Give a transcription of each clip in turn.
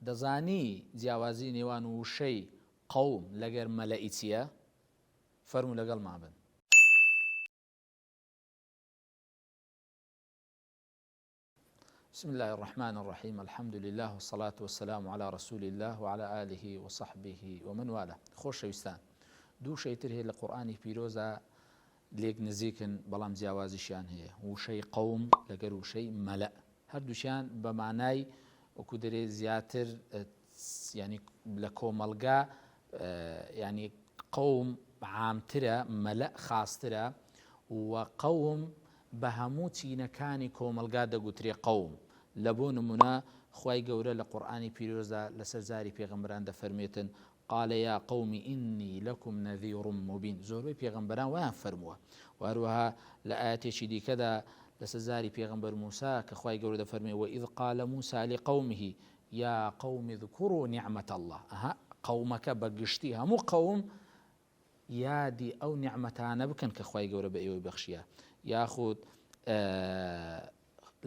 دەزانی جیاوازی نێوان وشەی قوم لەگەر مەلەئی چییە؟ فەرموو لەگەڵمان بن. بسم اللە الرحمن الرحیم الحمد للە والصلاة والسلام علی رسول اللە وعلی آله وصحبه ومن والاه خۆشەویستان دوو شەی تر هەیە لە قورئانی پیرۆزا لێک نزیکن بەڵام جیاوازیشیان هەیە وشەی قەوم لەگەر وشەی مەلەء هەردووکیان بە مانای وەکو دەرێ زیاتر ینی لە کۆمەڵگا ینی قەوم عامترە مەلەء خاسترە و قەوم بە هەموو چینەکانی کۆمەڵگا دەگوترێ قەوم، لە بۆ نموونە خوای گەورە لە قورئانی پیرۆزدا لەسەر زاری پێغەمبەران دەفەرموێتن، قال یا قوم انی لکم نذیر مبین، زۆربەی پێغەمبەران وایان فەرمووە، وە هەروەها لە ئایەتێکی دیکەدا لەسەر زاری پێغەمبەر موسی کە خوای گەورە دەفەرموێ، وإذ قال موسی لقومه یا قوم اذکروا نعمة اللە، ئەها قەومەکە بە گشتی هەموو قەوم یادی ئەو نیعمەتانە بکەن کە خوای گەورە بە ئێوەی بەخشیە یاخود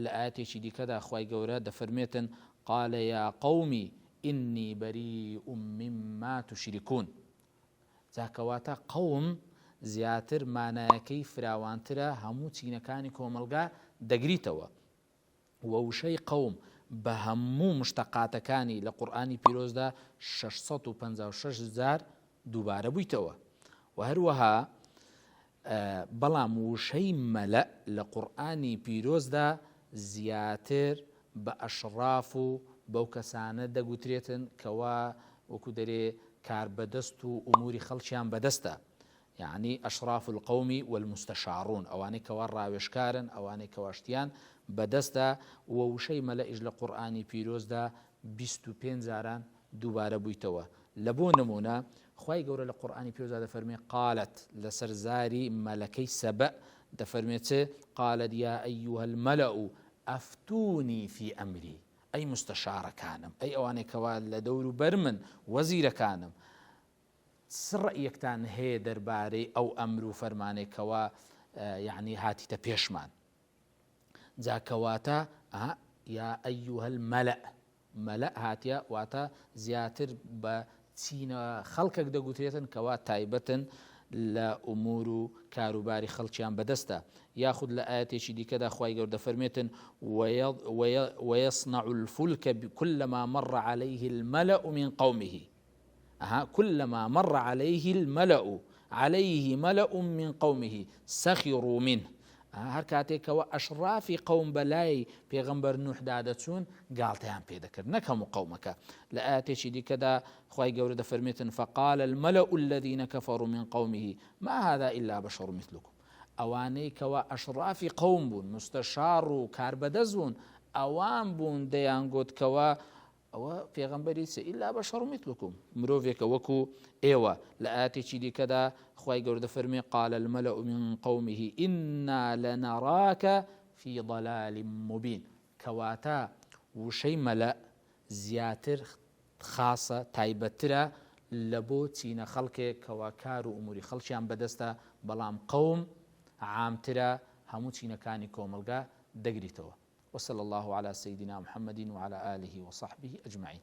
لە ئاەتێکی دیکەدا خوای گەورە دەفەرمێتن قال یا قومی ئینی بەریء مما تشرکون جا کەواتە قوم زیاتر مانایەکەی فراوانترە هەموو چینەکانی کۆمەڵگا دەگریتەوە وە وشەی قوم بە هەموو مشتەقاتەکانی لە قورئانی پیرۆزدا 656 جار دووبارە بوویتەوە وە هەروەها بەڵام وشەی مەلەء لە قورئانی پیرۆزدا زیاتر بە ئەشڕاف و بەو کەسانە دەگوترێتن کەوا وەکو دەرێ کاربەدەست و ئوموری خەڵکیان بەدەستە یەعنی اشراف القوم والمستشارون ئەوانەی کەوا ڕاوێژکارن ئەوانەی کەوا شتیان بەدەستە وە وشەی مەلەئیش لە قورئانی پیرۆزدا 25 جاران دووبارە بوویتەوە لە بۆ نمونە خوای گەورە لە قورئانی پیرۆزدا دەفەرمێ قالت لەسەر زاری مەلەکەی سەبەء دەفەرمێ چ قالت یا ایها الملأ افتونی فی امری ئەی مستەشارەکانم ئەی ئەوانەی کەوا لە دەور و بەرمن وەزیرەکانم چ ڕەئیەکتان هەیە دەربارەی ئەو ئەمر و فەرمانەی کەوا یەعنی هاتیتە پێشمان جا کەواتە ئا یا ئەیها الملأ مەلەء هاتیە واتە زیاتر بە چینە خەڵکێک دەگوترێتن کەوا تایبەتن لە ئومور و کاروباری خەڵکیان بەدەستە یاخود لە ئاەتێکی دیکەدا خوای گەورە دەفەرمێتن ويصنع الفلك كلما مر عليه الملأ من قومه ئەها كلما مر علیه الملأ علیه ملأ من قومه سخروا منه ئەها هەر کاتێک کەوە ئەشرافی قەوم بەلای پێغەمبەر نوحدا دەچوون گاڵتەیان پێ دەکرد نەک هەموو قەومەکە لە ئاەتێکی دیکەدا خوای گەورە دەفەرمێتن فقال الملأ الذين كفروا من قومه ما هذا إلا بشر مثلكم ئەوانەی کەوا ئەشرافی قەوم بوون مستەشار و کاربەدەست بوون ئەوان بوون دەیانگوت کەوا ئەوە پێغەمبەری چ الا بشر مثلکم مرۆڤێکە وەکو ئێوە لە ئایەتێکی دیکەدا خوای گەورە دەفەرموێ قال الملأ من قومه إنا لنراک فی ضلال مبین کەواتە وشەی مەلەء زیاتر خاصە تایبەتترە لە بۆ چینە خەڵکێک کەوا کار و ئوموری خەڵکیان بەدەستە بەڵام قەوم عامترە هەموو چینەکانی کۆمەڵگا دەگریتەوە وصلی اللە علی سیدنا محمد وعلی آله وصحبه اجمعین.